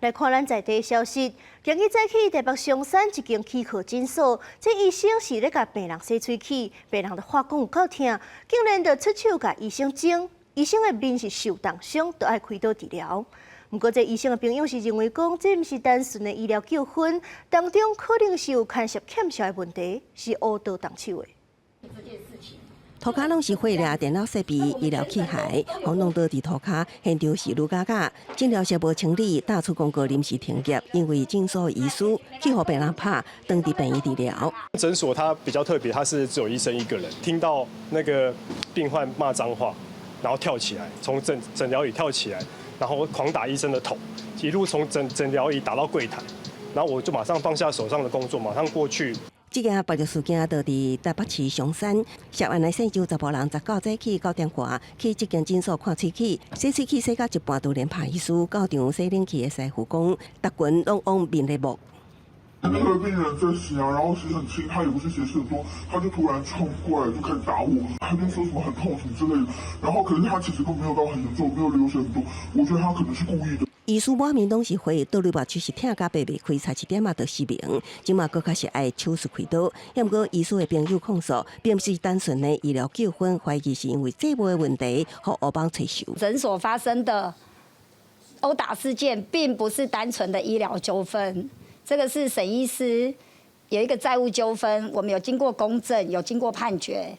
來看咱在地消息，今日早起台北松山一間齒科診所，這醫生是咧共病人洗喙齒，病人就發講有夠疼，竟然就出手共醫生整，醫生的面是受重傷，都愛開刀治療。毋過，這醫生的朋友是認為講，這毋是單純的醫療糾紛，當中可能是有牽涉欠數的問題，是烏道動手的。塗跤攏是火掠電腦設備、醫療器械，予弄倒佇塗跤，現場是愈加加。診療室無清理，大出公告臨時停業，因為診所醫師去予病人拍，轉佇病院治療。診所它比較特別，它是只有醫生一個人，聽到那個病患罵髒話，然後跳起來，從診療椅跳起來，然後狂打醫生的頭，一路從診療椅打到櫃檯，然後我就馬上放下手上的工作，馬上過去。這件暴力事件就佇台北市松山，涉案的姓周查埔人19早起9點外去這間診所看喙齒，洗喙齒洗到一半，突然拍醫師，到場洗冷氣的師傅講，逐群攏往面咧摸。那個病人在洗啊，然後洗很輕，他也不是血很多，他就突然衝過來就開始打我，他就說什麼很痛什麼之類的，然後可是他其實都沒有到很嚴重，沒有流血很多，我覺得他可能是故意的。醫師滿面攏是血，倒流目睭是疼甲擘袂開，差一點仔就失明。這馬閣較是愛手術開刀。毋過醫師的朋友控訴，並毋是單純的醫療糾紛，懷疑是因為債務的問題，予烏幫揣仇。診所發生的毆打事件，並不是單純的醫療糾紛，這個是沈醫師有一個債務糾紛，我們有經過公證，有經過判決。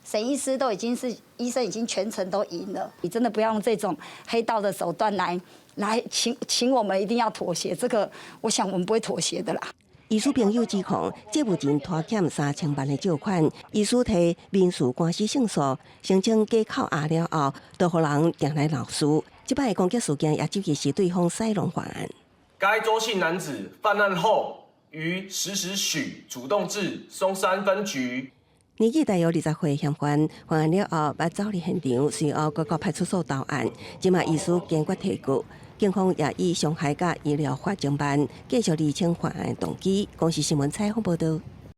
沈醫師都已經是醫生，已經全程都贏了。你真的不要用這種黑道的手段來請我們一定要妥協，這個我想我們不會妥協的啦。醫師朋友指控，債務人拖欠3000萬的借款，醫師提民事官司勝訴，聲稱假扣押了後，就予人定來鬧事。這擺攻擊事件也只是對方使弄犯案。該周姓男子犯案後，於10時許主動至松山分局。年紀大約20歲嫌犯，犯案了後，捌走離現場，隨後閣到派出所投案。這馬醫師堅決提告，警方也以傷害佮醫療法偵辦，繼續釐清犯案動機。公視新聞採訪報道。